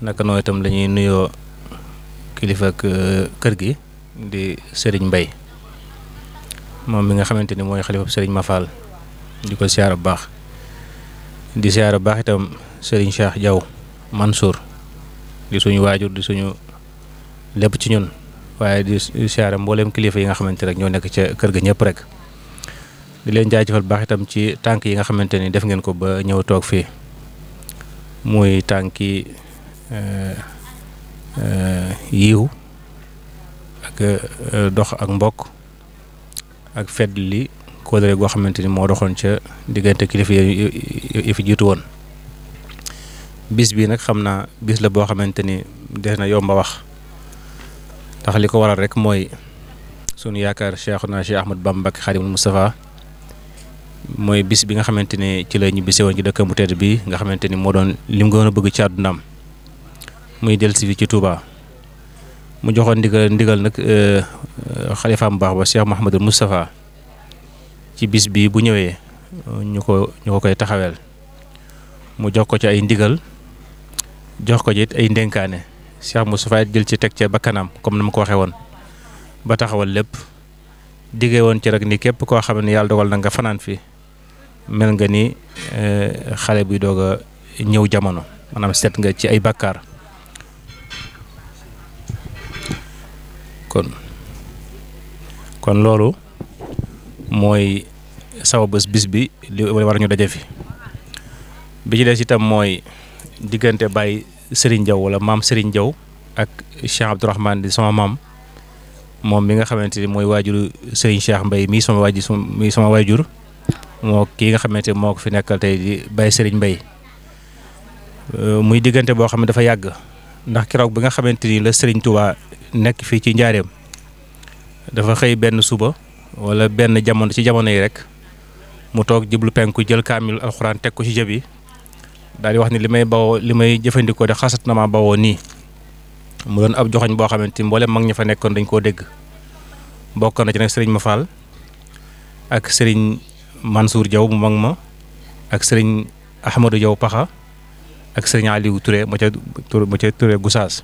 naka noonu itam lañuy nuyoo kilifa ak kër gi di Serigne Mbaye moom mi nga xamante ni mooy xalifa Serigne Mafal di ko siyaara bu baax di siyaara bu baax itam Serigne Cheikh Diaw Mansour di suñu waajur di suñu lépp ci ñun waaye di siyaara mbooleem kilifa yi nga xamante rek ñoo nekk ca kër ga ñëpp rek di leen jaajëfal baax itam ci tànk yi nga xamante ni def ngeen ko ba ñëw toog fii muy tànki yiw ak dox ak mbokk ak fedd li kóolare goo xamante ni moo doxoon ca diggante kilifa yi fi jiitu woon bis bi nag xam naa bis la boo xamante ni des na yomba wax ndax li ko waral rek mooy sunu yaakaar Cheikhuna Cheikh Ahmad Bamba Mbacké Khadimul Moustapha mooy bis bi nga xamante ni ci la ñibbisi woon ci dëkkam bu tedd bi nga xamante ni moo doon lim gën a bëgg ci àddunaam muy dellusi fi ci Touba mu joxoon ndigal nag xalifaam baax ba Cheikh Mouhamadul Moustapha ci bis bi bu ñëwee ñu ko koy taxaweel mu jox ko ci ay ndigal jox ko ci it ay ndénkaane Cheikh Moustapha jël ci teg ca bakkanam comme na ma ko waxee woon ba taxawal lépp diggee woon ci rek ni képp koo xam ne yàlla dogal na nga fanaan fi mel nga ni xale buy doog a ñëw jamono maanaam set nga ci ay bàkkaar kon loolu mooy sababus bis bi li war ñu daje fi bi ci des itam mooy diggante Baye Serigne Diaw wala maam Serigne Diaw ak Cheikh Abdourahmane di sama maam moom mi nga xamante ni mooy waajuru Serigne Cheikh Mbaye mii sama waajur moo kii nga xamante ni moo ko fi nekkal tey di Baye Serigne Mbaye muy diggante boo xam ne dafa yàgg ndax keroog bi nga xamante ni la Serigne Touba nekk fii ci njaareem dafa xëy benn suba wala benn jamono ci jamono yi rek mu toog jublu penku jël kaamil alxuraan teg ko ci jëb yi daal di wax ni li may jëfandikoo de xasat na ma bawoo nii mu doon ab joxoñ boo xamante ni mboolem mag ña fa nekkoon dañ koo dégg bokk na ci nag Serigne Mafal ak Serigne Mansour Diaw mu mag ma ak Serigne Ahmadou Diaw Paxa ak Serigne Aliou Touré ma ca Touré Goussaas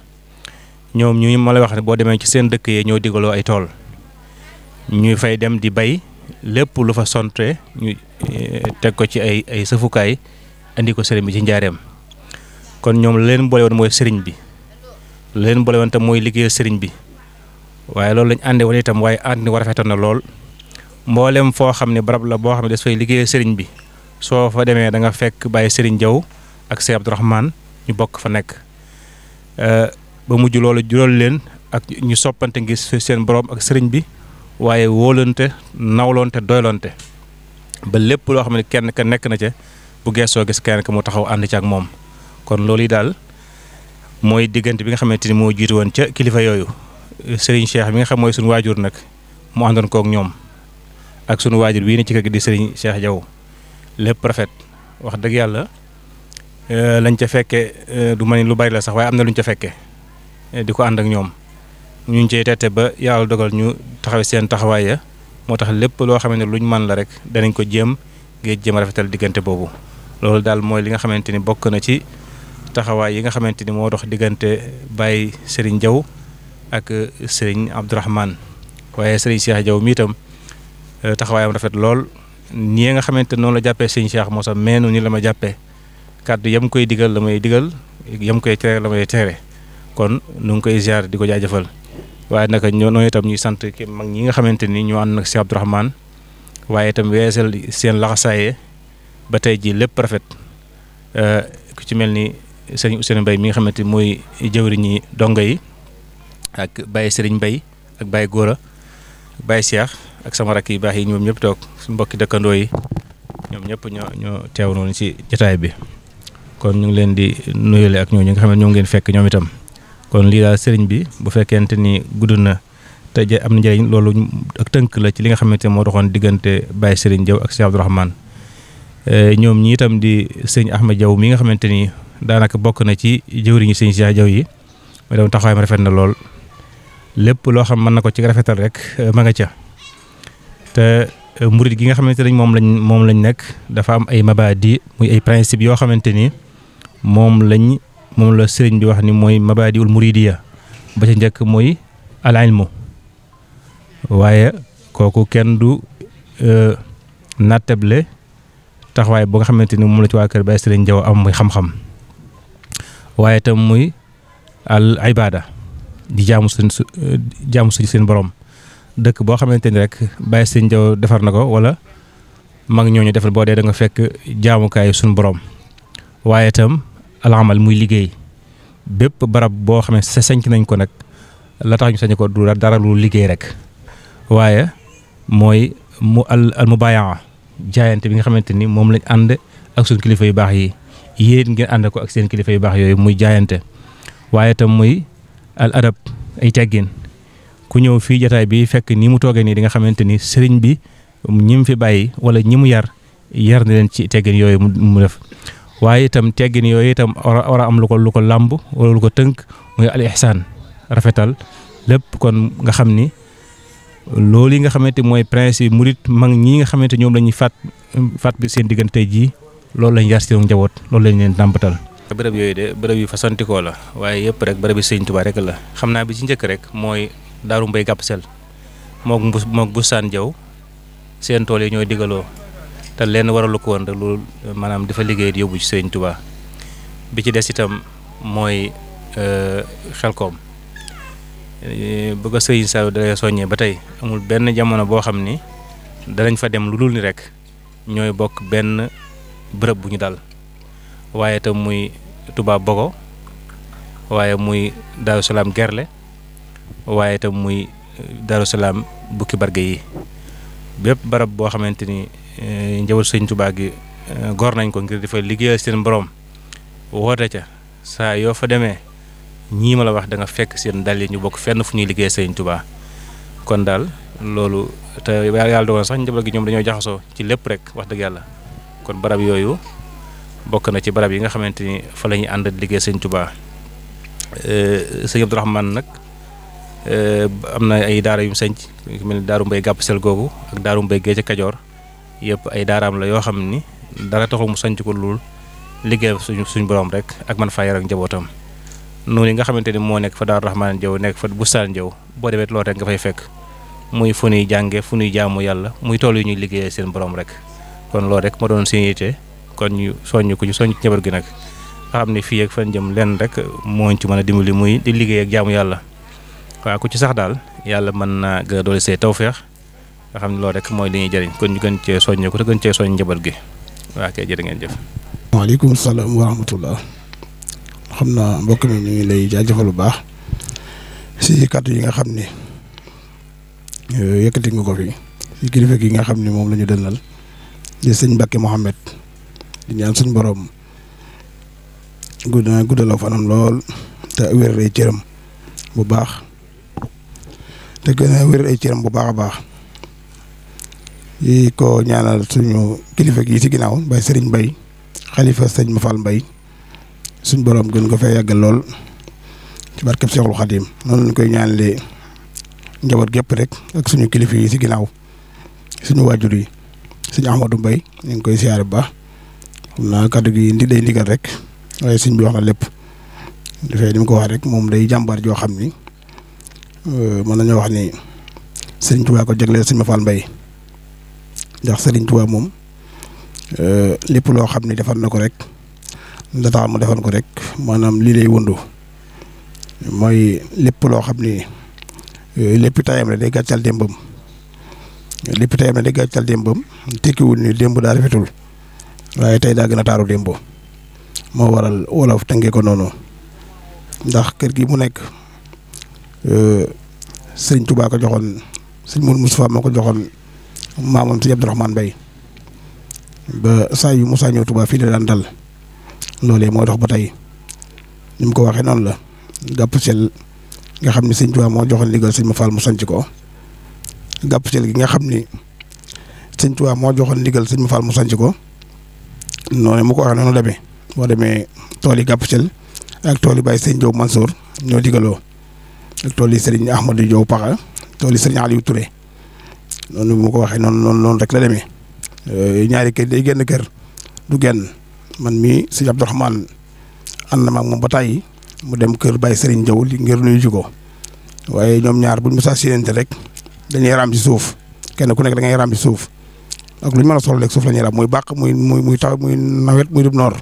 ñoom ñu ma lay wax ne boo demee ci seen dëkk yee ñoo digaloo ay tool ñuy fay dem di bay lépp lu fa sonte ñu teg ko ci ay sëfukaay indi ko sëriñ bi ci njaareem kon ñoom la leen boole woon mooy sëriñ bi la leen boole woon tam mooy liggéeyal sëriñ bi waaye loolu lañ àndee woon itam waaye ànd ni war a rafetoon na lool mboolem foo xam ne barab la boo xam ne des fay liggéeyal sëriñ bi soo fa demee da nga fekk bàyyi sëriñ Diaw ak Cheikh Abdourahmane ñu bokk fa nekk ba mujj loolu jural leen ak ñu soppante ngir seen borom ak sëriñ bi waaye wóolante nawlonte doylonte ba lépp loo xam ne kenn ka nekk na ca bu geesoo gis kenn ka mu taxaw ànd ci ak moom kon loolu yi daal mooy diggante bi nga xamante ni moo jiitu woon ca kilifa yooyu Serigne Cheikh mi nga xam mooy suñu waajur nag mu àndoon kook ñoom ak suñu waajur bii ne ci kër gi di Serigne Cheikh Diaw lépp rafet wax dëgg yàlla lañ ca fekke du ma ni lu bari la sax waaye am na luñ ca fekke di ko ànd ak ñoom ñu ngi cey tette ba yàlla dogal ñu taxaw seen taxawaay ya moo tax lépp loo xam ne luñ mën la rek danañ ko jéem a rafetal diggante boobu loolu daal mooy li nga xamante ni bokk na ci taxawaay yi nga xamante ni moo dox diggante Baye Serigne Diaw ak Serigne Abdourahmane waaye Serigne Cheikh Diaw mi itam taxawaayam rafet lool nii nga xamante noonu la jàppee Serigne Cheikh moo sax meenu ni la ma jàppee kàddu yam koy digal la may digal yam koy tere la may tere kon nu ngi koy ziar di ko jaajëfal waaye naka noonu itam ñuy sant ki mag ñi nga xamante ni ñu ànd nag Cheikh Abdourahmane waaye itam weesal seen laxasaaye ba tey ji lépp rafet ku ci mel ni Serigne Ousseynou Mbaye mi nga xamante ni mooy jëwriñi dongo yi ak Baye Serigne Mbaye ak Baye Gora ak Baye Cheikh ak sama rakk yi baax yi ñoom ñëpp toog su mbokki dëkkandoo yi ñoom ñëpp ñoo teew noonu ci jotaay bi kon ñu ngi leen di nuyule ak ñooñu nga xam ne ñoo ngeen fekk ñoom itam kon lii daal sëriñ bi bu fekkente ni gudd na te am na njëriñ loolu ak tënk la ci li nga xamante ne moo doxoon diggante Baye Serigne Diaw ak Cheikh Abdourahmane ñoom ñi itam di sëñ Ahmed Diaw mi nga xamante ni daanaka bokk na ci jëwriñu sëñ Cheikh Diaw yi ma dem taxawaayam rafet na lool lépp loo xam mën na ko ci rafetal rek ma nga ca te murid gi nga xamante ne moom lañ nekk dafa am ay mabadi muy ay principe yoo xamante ni moom lañ moom la sëriñ bi wax ni mooy mabaadiul muridiya ba ca njëkk mooy al ilmu waaye kooku kenn du nattable taxawaay bu nga xamante ni moom la ci waa kër Baye Sëriñ Jaw am muy xam-xam waaye tam muy al ibada di jaamu seen borom dëkk boo xamante ni rek Baye Sëriñ Jaw defar na ko wala mag ñooñu defal boo dee da nga fekk jaamukaay suñu borom waaye tam al amal muy liggéey bépp barab boo xam ne sañc nañ ko nag la tax ñu sañ ko du dara lu liggéey rek waaye mooy al mubayaa jaayante bi nga xamante ni moom lañ ànd ak suñu kilifa yu baax yi yéen ngeen ànd ko ak seen kilifa yu baax yooyu muy jaayante waaye tam muy al adab ay teggin ku ñëw fii jotaay bi fekk ni mu toogee nii di nga xamante ni sëriñ bi ñi mu fi bàyyi wala ñi mu yar na leen ci teggin yooyu mu def waaye itam teggin yooyu itam war a am lu ko làmb wala lu ko tënk muy al ihsaan rafetal lépp kon nga xam ni loolu yi nga xamante mooy principe murit mag ñi nga xamante ñoom la ñuy faat bi seen diggante jii loolu lañ yar seen njaboot loolu lañ leen nàmpatal. bërëb yooyu de bërëb yu fasantikoo la waaye yëpp rek bërëb yi Sëriñ Tuubaa rek la xam naa bi ci njëkk rek mooy Daaru Mbay Gàppsel mook Bustaan Jaw seen tool yi ñooy digaloo te leen waralu ko woon rek loolu maanaam dafa liggéey di yóbbu ci Sëriñ Tuubaa bi ci des itam mooy Xelkom bu ko Sëriñ Saliou da soññee ba tey amul benn jamono boo xam ni danañ fa dem lu dul ni rek ñooy bokk benn bërëb bu ñu dal waaye itam muy Touba Bogo waaye muy Daaru Salaam Gerle waaye itam muy Daaru Salaam Bukki Barge yi bépp barab boo xamante ni njaboot Sëriñ Tuubaa gi gor nañ ko ngir dafa liggéeyal seen borom woote ca saa yoo fa demee ñii ma la wax da nga fekk seen dal yi ñu bokk fenn fu ñuy liggéey Sëriñ Tuubaa kon daal loolu te yàlla dogal sax njaboot gi ñoom dañoo jaxasoo ci lépp rek wax dëgg yàlla kon barab yooyu bokk na ci barab yi nga xamante ni fa la ñuy ànd liggéey Sëriñ Tuubaa sëñ Abdourahmane nag am na ay daara yu mu sanc mel ni Daaru Mbay Gàppsel googu ak Daaru Mbay Géej ca Kajoor yëpp ay daaraam la yoo xam ni dara taxul mu sanc ko lool liggéey suñ borom rek ak man faa yar ak njabootam noonu yi nga xamante ni moo nekk fa Daaru Rahmaan Jaw nekk fa Bustaan Jaw boo demee loolu rek nga fay fekk muy fu ñuy jànge fu ñuy jaamu yàlla muy tool yu ñuy liggéeyee seen borom rek kon loolu rek ma doon seen yitte kon ñu soññ ko ñu soññ ci njaboot gi nag nga xam ne fii ak fan jëm lenn rek moo ci mën a dimbali muy di liggéey ak jaamu yàlla waaw ku ci sax daal yàlla mën naa gën a doole say tawfeex nga xam ne loolu rek mooy li ñuy jëriñ kon ñu gën cee soññ ko te gën cee soññ njaboot gi waa kay jërë ngeen jëf. waaleykum salaam wa rahmatullah xam naa mbokk mi ñu ngi lay jaajëfal bu baax si kàddu yi nga xam ne yëkkati nga ko fi si kilifa gi nga xam ne moom la ñu dënnal di sëñ Mbàkke Mohamed di ñaan suñ borom guddaloo fanam lool te wér ay cëram bu baax te gën a wér ay cëram bu baax a baax yi ko ñaanal suñu kilifa gi si ginnaaw Baye Serigne Mbaye xalifa sëñ Mafal Mbaye suñ borom gën ko fay yàggal lool ci barkeb Seexul Xadim noonu lañ koy ñaanalee njaboot gépp rek ak suñu kilifa yi si ginnaaw suñu waajur yi sëñ Ahmadou Mbaye ñu ngi koy siyaare bu baax xam naa kàddu gi day ndigal rek waaye sëñ bi wax na lépp dafay ni mu ko wax rek moom day jàmbaar joo xam ni mën nañoo wax ni Sëriñ Tuubaa ko jagleel sëñ Mafal Mbaye ndax Sëriñ Tuubaa moom lépp loo xam ni defar na ko rek da tax mu defar ko rek maanaam lii lay wëndu mooy lépp loo xam ni lépp tayam rek day gàccal démbam lépp tayam rek day gàccal démbam tekkiwul ni démb daa rafetul waaye tey daa gën a taaru démb moo waral wolof tënkee ko noonu ndax kër gi mu nekk Sëriñ Tuubaa ko joxoon sëñ Mourou Moustapha moo ko joxoon maamam sëñ Abdourahmane Mbaye ba saa yu Moussa ñëw Tuubaa fii la daan dal loolee moo dox ba tey ni mu ko waxee noonu la Gàppsel nga xam ne sëñ Tuubaa moo joxoon ndigal sëñ Mafal mu sanc ko Gàppsel gi nga xam ni sëñ Tuubaa moo joxoon ndigal sëñ Mafal mu sanc ko noonu mu ko waxee noonu demee boo demee tool yi Gàppsel ak tool yi Baye Sëñ Jaw Mansour ñoo digaloo ak tool yi Serigne Ahmadou Jaw Paxa tool yi Serigne Aliou Touré noonu mu ko waxee noonu rek la demee ñaari kër day génn kër du genn man mii sëñ Abdourahmane ànd na ma ak moom ba tàyyi mu dem kër Baye Serigne Diaw ngir nuyu ji ko waaye ñoom ñaar buñ mësaa séenante rek dañuy raam ci suuf kenn ku nekk da ngay raam ci suuf ak lu ñu mën a soxla rek suuf la ñuy raam muy bàq muy taw muy nawet muy dub noor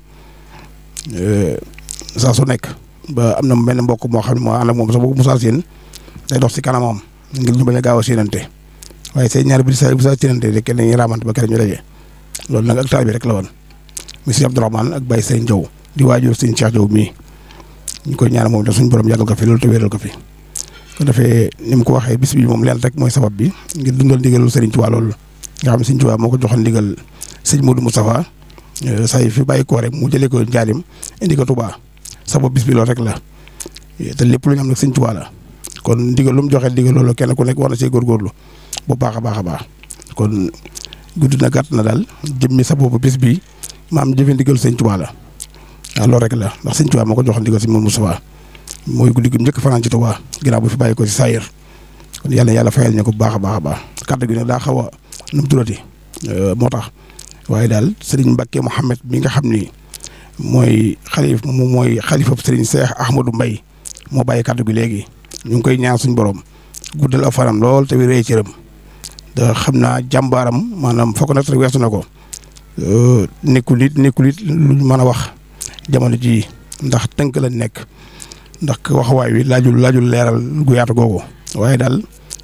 saa su nekk ba am na benn mbokk moo xam ne moo ànd ak moom sax bu mësaa séen day dox ci kanamam ngir ñu bañ a gaaw a séenante waaye say ñaar bi saa yu mësaa séenante rek kenn dañuy raamante ba kenn ñu daje loolu nag ak taal bi rek la woon monsieur Abdourahmane ak Baye Serigne Diaw di waajur Serigne Cheikh Diaw mii ñu koy ñaanal moom itam suñu borom yàggal ko fi loolu te wéral ko fi. ko defee ni mu ko waxee bis bi moom leen rek mooy sabab bi ngir dundal ndigalu Serigne Touba loolu nga xam ne Serigne Touba moo ko joxoon ndigal sëñ Modou Moustapha say fi bàyyi ko rek mu jëlee ko Njaarim indi ko Touba sabab bis bi loolu rek la te lépp lu ñu am nag Serigne Touba la kon ndigal lu mu joxe ndigal loolu kenn ku nekk war na see góorgóorlu bu baax a baax a baax kon gudd na gàtt na daal jëmmi sababu bis bi maam jëfe ndigal Serigne Touba la waaw loolu rek la ndax Serigne Touba moo ko joxoon ndigal sëñ Modou Moustapha mooy guddi gi njëkk fanaan ci Touba ginnaaw bu fi bàyyi ko ci saayir kon yàlla fayal ñu ko bu baax a baax a baax kàddu gi nag daa xaw a nu mu turati moo tax waaye daal Serigne Mbacke Mouhamed mi nga xam ni mooy xalifa Serigne Cheikh Ahmadou Mbaye moo bàyyi kàddu gi léegi ñu ngi koy ñaan suñu borom guddal aw fanam lool te wér cëram da xam naa jàmbaaram maanaam fokk nag rek weesu na ko nekkul it lu ñu mën a wax jamono ji ndax tënk la nekk. ndax waxawaay wi laajul leeral gu yaatu googu waaye daal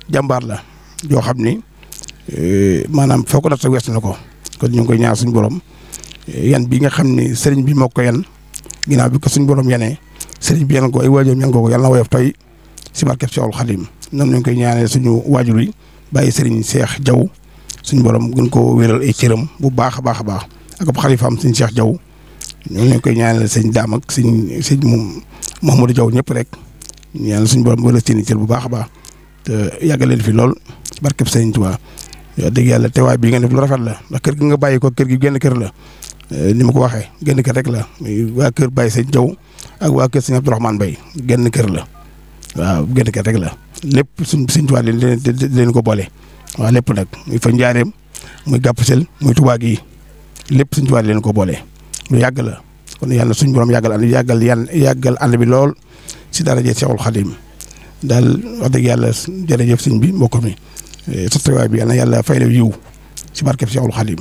jàmbaar la joo xam ni maanaam foo ko def rek weesu na ko kon ñu ngi koy ñaan suñu borom yan bi nga xam ni sëriñ bi moo ko yan ginnaaw bi ko suñu borom yanee sëriñ bi yan ko ay waajur yan ko yàlla na woyof tey si barkeb Seexul Xadim noonu ñu koy ñaanee suñu waajur yi bàyyi sëriñ Cheikh Diaw suñu borom gën ko wéral ay cëram bu baax a baax a baax ak ab xalifaam sëriñ Cheikh Diaw ñoo ngi koy ñaanal sëñ Daam ak sëñ moom Mouhamadou Diaw ñëpp rek ñaan suñu borom wala seeni cër bu baax a baax te yàggal leen fi lool barkeb Sëriñ Tuubaa dëgg yàlla teewaay bii nga def lu rafet la ndax kër gi nga bàyyi ko kër gi genn kër la ni ma ko waxee genn kër rek la waa kër Baye Sëñ Diaw ak waa kër Sëñ Abdourahmane Mbaye genn kër la waaw genn kër rek la lépp Sëriñ Tuubaa leen ko boole waaw lépp nag muy fa Njaareem muy Gàpp Sel muy Tuubaa gi lépp Sëriñ Tuubaa leen ko boole lu yàgg la. kon yàlla suñu borom yàggal ànd bi lool si daraje Seexul Xadim daal wax dëgg yàlla jërëjëf sëñ bi mbokk mi sa teewaay bi yàlla fay la yiw si barkeb Seexul Xadim